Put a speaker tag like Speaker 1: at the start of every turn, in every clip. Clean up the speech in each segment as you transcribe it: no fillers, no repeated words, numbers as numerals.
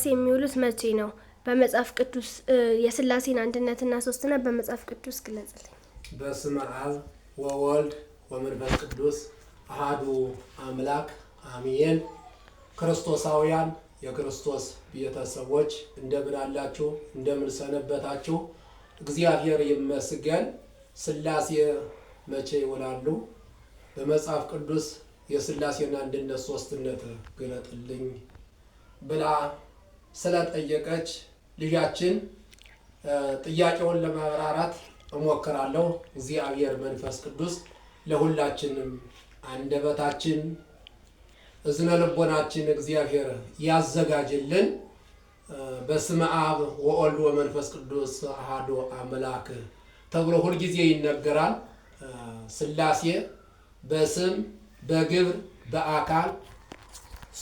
Speaker 1: ስላሴ የሚውሉት መቼ ነው? በመጽሐፍ ቅዱስ የስላሴን አንድነትና ሶስትነት በመጽሐፍ ቅዱስ ግለጽልኝ።
Speaker 2: በስመ አብ ወወልድ ወመንፈስ ቅዱስ አሃዱ አምላክ አሜን። ክርስቶሳውያን የክርስቶስ ቤተሰቦች እንደምን አላችሁ? እንደምን ሰነበታችሁ? እግዚአብሔር ይመስገን። ስላሴ መቼ ይውላሉ? በመጽሐፍ ቅዱስ የስላሴን አንድነት ሶስትነት ግለጥልኝ ብላ ስለጠየቀች ልጃችን ጥያቄውን ለማብራራት እሞክራለሁ። እግዚአብሔር መንፈስ ቅዱስ ለሁላችንም አንደበታችን እዝነ ልቦናችን እግዚአብሔር ያዘጋጅልን። በስመ አብ ወወልድ ወመንፈስ ቅዱስ አሐዱ አምላክ ተብሎ ሁልጊዜ ይነገራል። ስላሴ በስም በግብር በአካል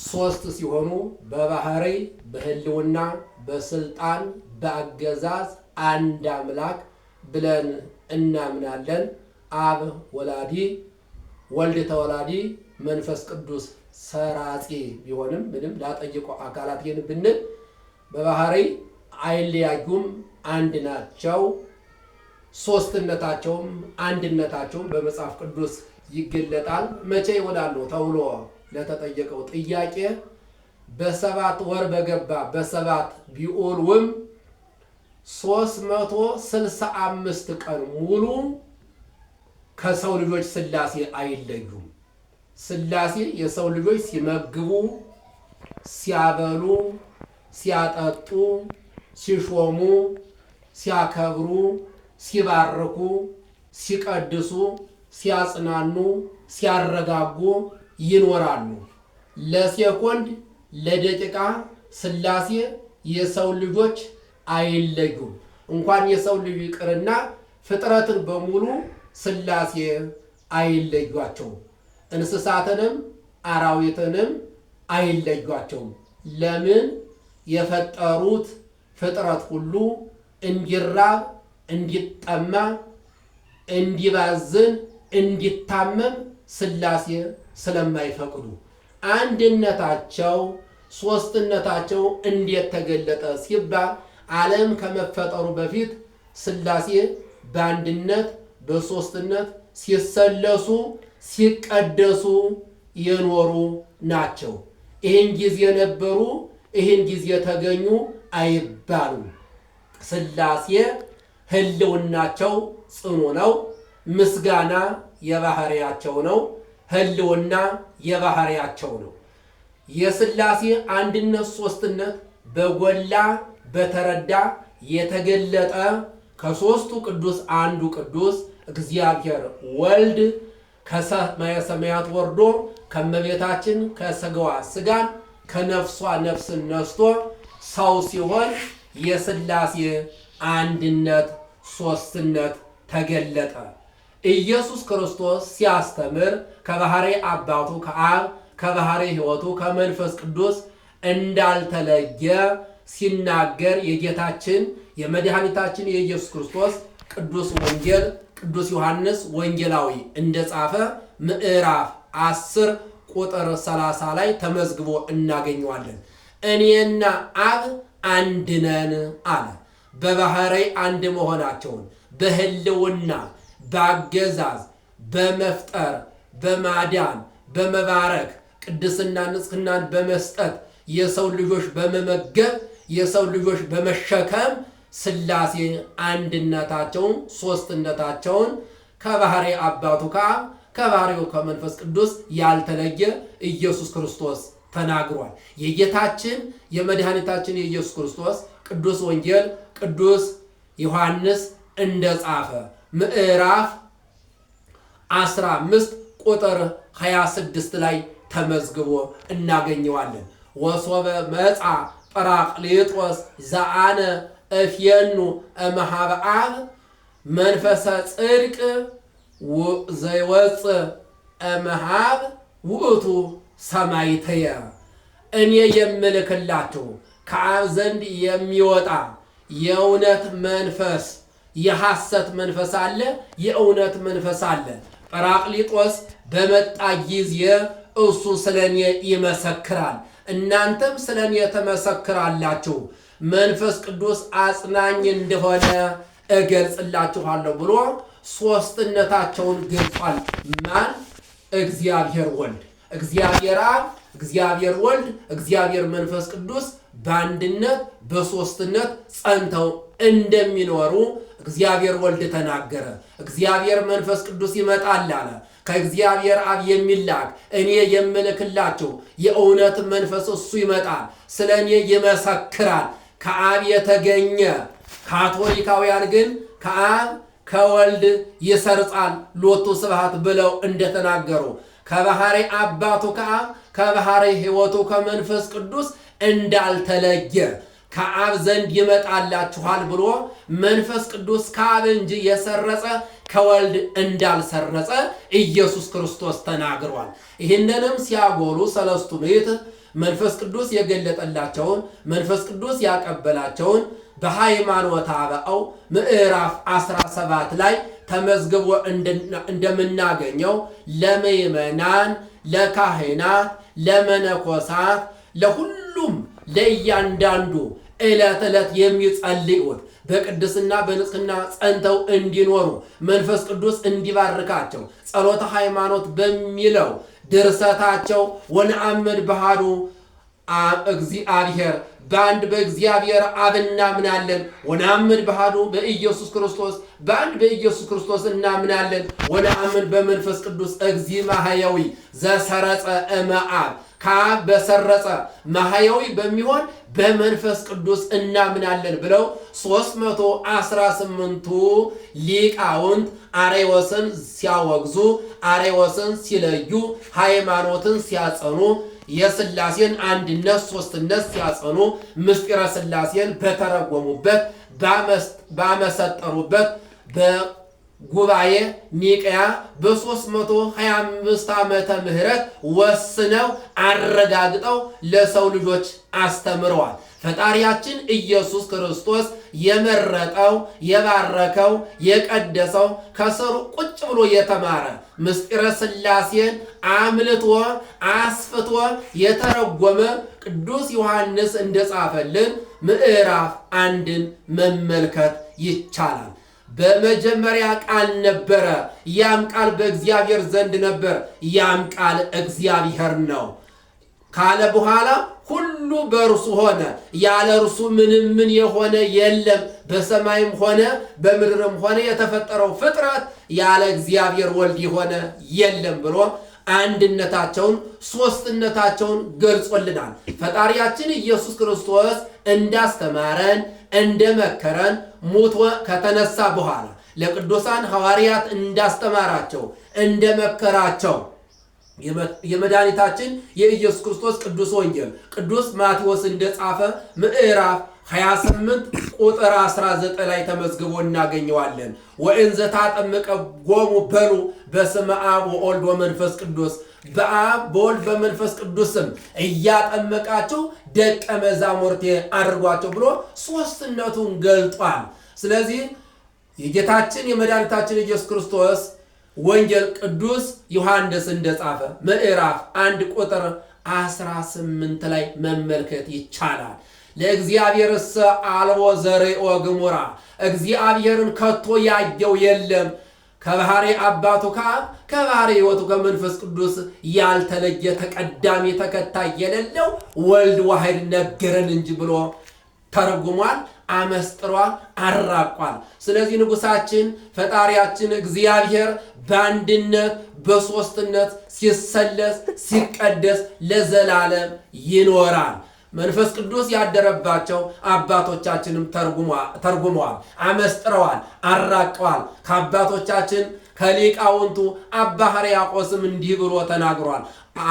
Speaker 2: ሶስት ሲሆኑ በባህሪ በሕልውና በስልጣን በአገዛዝ አንድ አምላክ ብለን እናምናለን። አብ ወላዲ፣ ወልድ ተወላዲ፣ መንፈስ ቅዱስ ሰራጺ ቢሆንም ምንም ላጠይቆ አካላት ግን ብንል በባህሪ አይለያዩም፣ አንድ ናቸው። ሶስትነታቸውም አንድነታቸውም በመጽሐፍ ቅዱስ ይገለጣል። መቼ ይውላሉ ተብሎ ለተጠየቀው ጥያቄ በሰባት ወር በገባ በሰባት ቢውሉም 365 ቀን ሙሉ ከሰው ልጆች ስላሴ አይለዩም። ስላሴ የሰው ልጆች ሲመግቡ፣ ሲያበሉ፣ ሲያጠጡ፣ ሲሾሙ፣ ሲያከብሩ፣ ሲባርኩ፣ ሲቀድሱ፣ ሲያጽናኑ፣ ሲያረጋጉ ይኖራሉ። ለሴኮንድ ለደቂቃ ስላሴ የሰው ልጆች አይለዩም። እንኳን የሰው ልጅ ይቅርና ፍጥረትን በሙሉ ስላሴ አይለዩአቸውም። እንስሳትንም አራዊትንም አይለዩአቸውም። ለምን? የፈጠሩት ፍጥረት ሁሉ እንዲራብ፣ እንዲጠማ፣ እንዲባዝን፣ እንዲታመም ስላሴ ስለማይፈቅዱ አንድነታቸው ሶስትነታቸው እንዴት ተገለጠ ሲባል ዓለም ከመፈጠሩ በፊት ስላሴ በአንድነት በሶስትነት ሲሰለሱ ሲቀደሱ የኖሩ ናቸው። ይህን ጊዜ ነበሩ፣ ይህን ጊዜ ተገኙ አይባሉም። ስላሴ ሕልውናቸው ጽኑ ነው። ምስጋና የባህሪያቸው ነው። ሕልውና የባህሪያቸው ነው። የስላሴ አንድነት ሶስትነት በጎላ በተረዳ የተገለጠ ከሶስቱ ቅዱስ አንዱ ቅዱስ እግዚአብሔር ወልድ ከሰማየ ሰማያት ወርዶ ከእመቤታችን ከሥጋዋ ሥጋን ከነፍሷ ነፍስን ነስቶ ሰው ሲሆን የስላሴ አንድነት ሶስትነት ተገለጠ። ኢየሱስ ክርስቶስ ሲያስተምር ከባህሪ አባቱ ከአብ ከባህሪ ሕይወቱ ከመንፈስ ቅዱስ እንዳልተለየ ሲናገር የጌታችን የመድኃኒታችን የኢየሱስ ክርስቶስ ቅዱስ ወንጌል ቅዱስ ዮሐንስ ወንጌላዊ እንደጻፈ ምዕራፍ 10 ቁጥር 30 ላይ ተመዝግቦ እናገኘዋለን። እኔና አብ አንድ ነን አለ። በባህሪ አንድ መሆናቸውን በሕልውና በአገዛዝ በመፍጠር በማዳን በመባረክ ቅድስና ንጽሕናን በመስጠት የሰው ልጆች በመመገብ የሰው ልጆች በመሸከም ስላሴ አንድነታቸውን ሶስትነታቸውን ከባህሪ አባቱ ከአብ ከባህሪው ከመንፈስ ቅዱስ ያልተለየ ኢየሱስ ክርስቶስ ተናግሯል። የጌታችን የመድኃኒታችን የኢየሱስ ክርስቶስ ቅዱስ ወንጌል ቅዱስ ዮሐንስ እንደጻፈ ምዕራፍ 15 ቁጥር 26 ላይ ተመዝግቦ እናገኘዋለን። ወሶበ መጻ ጰራቅሊጦስ ዘአነ እፍየኑ እምኀበ አብ መንፈሰ ጽድቅ ዘይወፅእ እምኀብ ውእቱ ሰማዕትየ። እኔ የምልክላችሁ ከአብ ዘንድ የሚወጣ የእውነት መንፈስ፣ የሐሰት መንፈስ አለ፣ የእውነት መንፈስ አለ። ጰራቅሊጦስ በመጣ ጊዜ እሱ ስለ እኔ ይመሰክራል። እናንተም ስለ እኔ ተመሰክራላችሁ፣ መንፈስ ቅዱስ አጽናኝ እንደሆነ እገልጽላችኋለሁ ብሎ ሦስትነታቸውን ገልጿል። ማን? እግዚአብሔር ወልድ፣ እግዚአብሔር አብ፣ እግዚአብሔር ወልድ፣ እግዚአብሔር መንፈስ ቅዱስ በአንድነት በሦስትነት ጸንተው እንደሚኖሩ እግዚአብሔር ወልድ ተናገረ። እግዚአብሔር መንፈስ ቅዱስ ይመጣል አለ። ከእግዚአብሔር አብ የሚላክ እኔ የምልክላችሁ የእውነት መንፈስ እሱ ይመጣል፣ ስለ እኔ ይመሰክራል። ከአብ የተገኘ ካቶሊካውያን ግን ከአብ ከወልድ ይሰርጻል ሎቱ ስብሐት ብለው እንደተናገሩ ከባህሪ አባቱ ከአብ ከባህሪ ሕይወቱ ከመንፈስ ቅዱስ እንዳልተለየ ከአብ ዘንድ ይመጣላችኋል ብሎ መንፈስ ቅዱስ ከአብ እንጂ የሰረጸ ከወልድ እንዳልሰረጸ ኢየሱስ ክርስቶስ ተናግሯል። ይህንንም ሲያጎሉ ሰለስቱ ምዕት መንፈስ ቅዱስ የገለጠላቸውን መንፈስ ቅዱስ ያቀበላቸውን በሃይማኖተ አበው ምዕራፍ 17 ላይ ተመዝግቦ እንደምናገኘው ለምዕመናን፣ ለካህናት፣ ለመነኮሳት፣ ለሁሉም ለእያንዳንዱ ዕለት ዕለት የሚጸልዩት በቅድስና በንጽሕና ጸንተው እንዲኖሩ መንፈስ ቅዱስ እንዲባርካቸው ጸሎተ ሃይማኖት በሚለው ድርሰታቸው ወነአምን በአሐዱ እግዚአብሔር በአንድ በእግዚአብሔር አብ እናምናለን፣ ወነአምን በአሐዱ በኢየሱስ ክርስቶስ በአንድ በኢየሱስ ክርስቶስ እናምናለን፣ ወነአምን በመንፈስ ቅዱስ እግዚእ ማሕየዊ ዘሰረጸ እምአብ ከአብ በሰረጸ ማሕየዊ በሚሆን በመንፈስ ቅዱስ እናምናለን ብለው 318ቱ ሊቃውንት አሬዎስን ሲያወግዙ፣ አሬዎስን ሲለዩ፣ ሃይማኖትን ሲያጸኑ፣ የሥላሴን አንድነት ሦስትነት ሲያጸኑ፣ ምስጢረ ሥላሴን በተረጎሙበት ባመሰጠሩበት በጉባኤ ኒቅያ በ325 ዓመተ ምህረት ወስነው አረጋግጠው ለሰው ልጆች አስተምረዋል። ፈጣሪያችን ኢየሱስ ክርስቶስ የመረጠው የባረከው የቀደሰው ከስሩ ቁጭ ብሎ የተማረ ምስጢረ ሥላሴን አምልቶ አስፍቶ የተረጎመ ቅዱስ ዮሐንስ እንደጻፈልን ምዕራፍ 1ን መመልከት ይቻላል። በመጀመሪያ ቃል ነበረ፣ ያም ቃል በእግዚአብሔር ዘንድ ነበር፣ ያም ቃል እግዚአብሔር ነው ካለ በኋላ ሁሉ በእርሱ ሆነ፣ ያለ እርሱ ምንም ምን የሆነ የለም። በሰማይም ሆነ በምድርም ሆነ የተፈጠረው ፍጥረት ያለ እግዚአብሔር ወልድ የሆነ የለም ብሎ አንድነታቸውን ሦስትነታቸውን ገልጾልናል። ፈጣሪያችን ኢየሱስ ክርስቶስ እንዳስተማረን እንደመከረን ሙቶ ከተነሳ በኋላ ለቅዱሳን ሐዋርያት እንዳስተማራቸው እንደመከራቸው የመድኃኒታችን የኢየሱስ ክርስቶስ ቅዱስ ወንጌል ቅዱስ ማቴዎስ እንደጻፈ ምዕራፍ 28 ቁጥር 19 ላይ ተመዝግቦ እናገኘዋለን። ወእንዘ ታጠምቀ ጎሙ በሉ በስመ አብ ወወልድ ወመንፈስ ቅዱስ፣ በአብ በወልድ በመንፈስ ቅዱስም እያጠመቃችሁ ደቀ መዛሙርቴ አድርጓቸው ብሎ ሦስትነቱን ገልጧል። ስለዚህ የጌታችን የመድኃኒታችን ኢየሱስ ክርስቶስ ወንጌል ቅዱስ ዮሐንስ እንደጻፈ ምዕራፍ 1 ቁጥር 18 ላይ መመልከት ይቻላል። ለእግዚአብሔርሰ አልቦ ዘርኦ ግሙራ፣ እግዚአብሔርን ከቶ ያየው የለም ከባህሪ አባቱ ከአብ ከባህሪ ሕይወቱ ከመንፈስ ቅዱስ ያልተለየ ተቀዳሚ ተከታይ የሌለው ወልድ ዋሕድ ነገረን እንጂ ብሎ ተርጉሟል፣ አመስጥሯል፣ አራቋል። ስለዚህ ንጉሳችን ፈጣሪያችን እግዚአብሔር በአንድነት በሦስትነት ሲሰለስ ሲቀደስ ለዘላለም ይኖራል። መንፈስ ቅዱስ ያደረባቸው አባቶቻችንም ተርጉመዋል፣ አመስጥረዋል፣ አራቀዋል። ከአባቶቻችን ከሊቃውንቱ አባ ሕርያቆስም እንዲህ ብሎ ተናግሯል።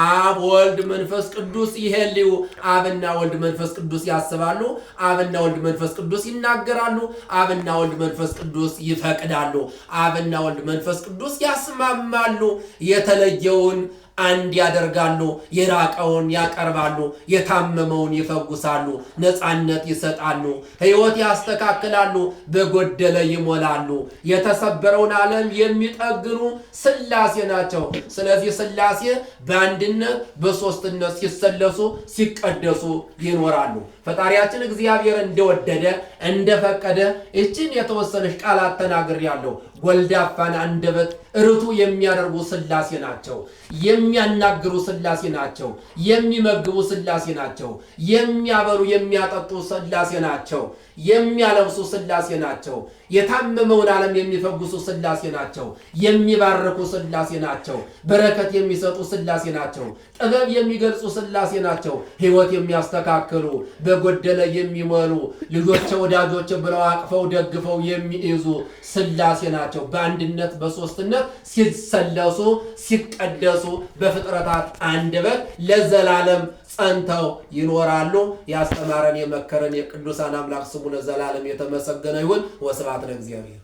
Speaker 2: አብ ወልድ መንፈስ ቅዱስ ይሄልዩ፣ አብና ወልድ መንፈስ ቅዱስ ያስባሉ፣ አብና ወልድ መንፈስ ቅዱስ ይናገራሉ፣ አብና ወልድ መንፈስ ቅዱስ ይፈቅዳሉ፣ አብና ወልድ መንፈስ ቅዱስ ያስማማሉ። የተለየውን አንድ ያደርጋሉ። የራቀውን ያቀርባሉ፣ የታመመውን ይፈውሳሉ፣ ነፃነት ይሰጣሉ፣ ሕይወት ያስተካክላሉ፣ በጎደለ ይሞላሉ። የተሰበረውን ዓለም የሚጠግኑ ሥላሴ ናቸው። ስለዚህ ሥላሴ በአንድነት በሦስትነት ሲሰለሱ ሲቀደሱ ይኖራሉ። ፈጣሪያችን እግዚአብሔር እንደወደደ እንደፈቀደ ይህችን የተወሰነች ቃላት ተናግሬያለሁ። ጎልዳፋን አንደበት ርቱ የሚያደርጉ ሥላሴ ናቸው። የሚያናግሩ ሥላሴ ናቸው። የሚመግቡ ሥላሴ ናቸው። የሚያበሉ የሚያጠጡ ሥላሴ ናቸው። የሚያለብሱ ሥላሴ ናቸው። የታመመውን ዓለም የሚፈውሱ ሥላሴ ናቸው። የሚባርኩ ሥላሴ ናቸው። በረከት የሚሰጡ ሥላሴ ናቸው። ጥበብ የሚገልጹ ሥላሴ ናቸው። ሕይወት የሚያስተካክሉ፣ በጎደለ የሚሞሉ፣ ልጆች ወዳጆች ብለው አቅፈው ደግፈው የሚይዙ ሥላሴ ናቸው። በአንድነት በሦስትነት ሲሰለሱ ሲቀደሱ በፍጥረታት አንደበት ለዘላለም ጸንተው ይኖራሉ። ያስተማረን የመከረን የቅዱሳን አምላክ ስሙ ለዘላለም የተመሰገነ ይሁን። ወስብሐት ለእግዚአብሔር።